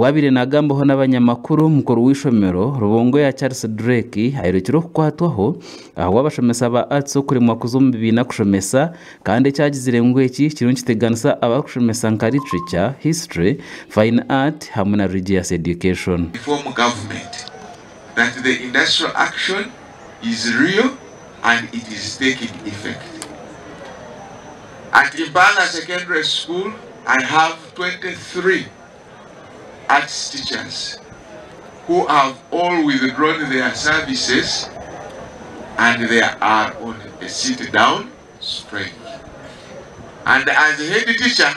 Obu abaire naagambaho n'abanyamakuru, mukuru w'eishomero Rubongoya Charles Drake ayorekire okukwatwaho ahabw'abashomesa ba Arts okuremwa kuza omu bibiina kushomesa kandi eki agizire ngu eki kiriyo nikiteganisa abarikushomesa nka Literature, History, Fine Art hamwe na Religious Education. Inform government that the industrial action is real and it is taking effect. At Impanga Secondary School, I have 23 arts teachers who have all withdrawn their services and they are on a sit-down strike. And as a head teacher,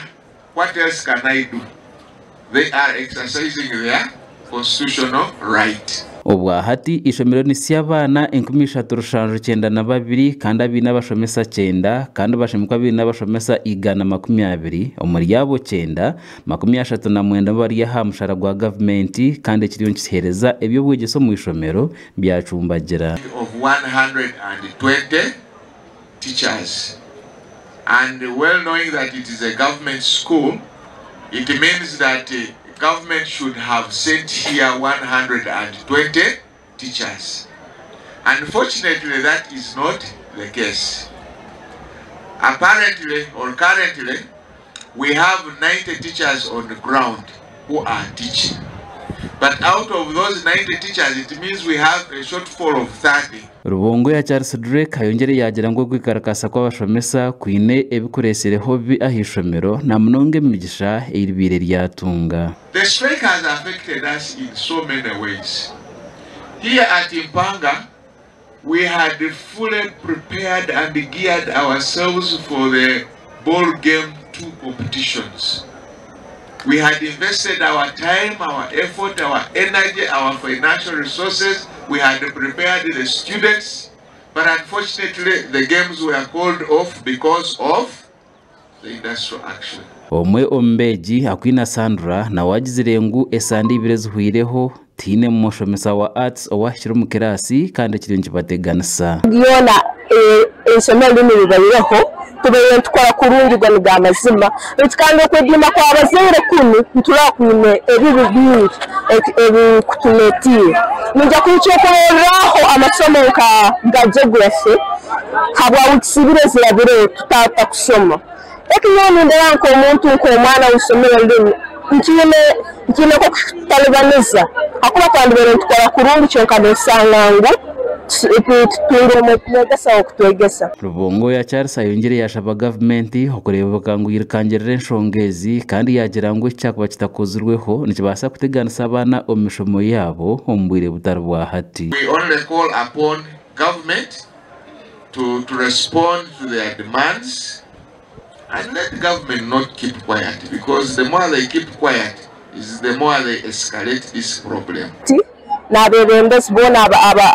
what else can I do? They are exercising their constitutional right. Obwa hati eishomero niritsya abaana 3792 kandi abaine abashomesa kyenda kandi bashemekwa abaine abashomesa 120 omuri abo kyenda, 39 bari aha mushara gwa gavumenti kandi ekiriyo nikiheereza eby'obwegyese omu ishomero byacumbagira. of 120 teachers and well knowing that it is a government school, it means that government should have sent here 120 teachers. Unfortunately, that is not the case. Apparently or currently, we have 90 teachers on the ground who are teaching. But out of those 90 teachers, it means we have a shortfall of 30. Rubongoya Charles Drake ayongyire yaagira ngu okwikarakasa kw'abashomesa kwine ebikureetsireho bi aha ishomero na munonga emigisha ei ribaire ryatunga. The strike has affected us in so many ways. Here at Impanga, we had fully prepared and geared ourselves for the ball game 2 competitions. We had invested our time, our effort, our energy, our financial resources. We had prepared the students, but unfortunately the games were called off because of the industrial action. Omwe omu beegi Akwina Sandra nawe agizire ngu esande ibiri ezihweireho tihaine mushomesa wa Arts owahikire omu kiraasi kandi ekiriyo nikibateganisa. Byona eishomero rinu ribaireho tubaire nitukora kurungi go nigo amazima baitu kandi okwediima kw'abazaire kunu niturora kwine ebibi bingi ebikutuleetiire. Ninja kuha ekyokurorraho amasomo nka ga geography habwa weeks ibiri ezirabireho tutakusoma. Eki nyowe nindora nk'omuntu nk'omwana w'isomero rinu nkiine nkiine nk'okututalibaniza hakuba twandibaire nitukora kurungi kyonka nosanga ngu tutungire omwegesa w'okutwegesa. Rubongoya Charles ayongyire yashaba gavumenti okureebeka ngu yirukangirira enshonga ezi kandi yagira ngu eki kyakuba kitakozirweho nikibaasa kuteganisa abaana omu mishomo yaabo omu bwire butari bwa hati. We only call upon government to respond to their demands and let government not keep quiet, because the more they keep quiet is the more they escalate this problem. N'abeebembezi boona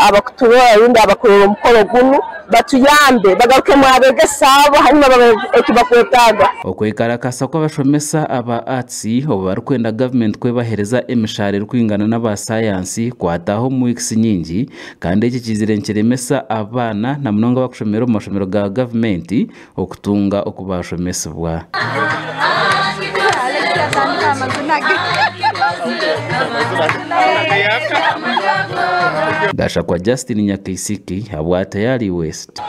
abakuturora rundi abakurora omukoro gunu batuyambe bagarukemu abegesa abo hanyuma babe eki bakwetaaga. Okwekarakasa kw'abashomesa aba Arts obu barikwenda gavumenti kwebaheereza emishahara erikwingana n'aba sayansi kwataho omu weeks nyingi kandi eki kizire nikiremesa abaana na munonga abakushomera omu mashomero ga gavumenti okutunga oku bashomesibwa. Gashakwa Justin Nyakaisiki habwa Tayari West.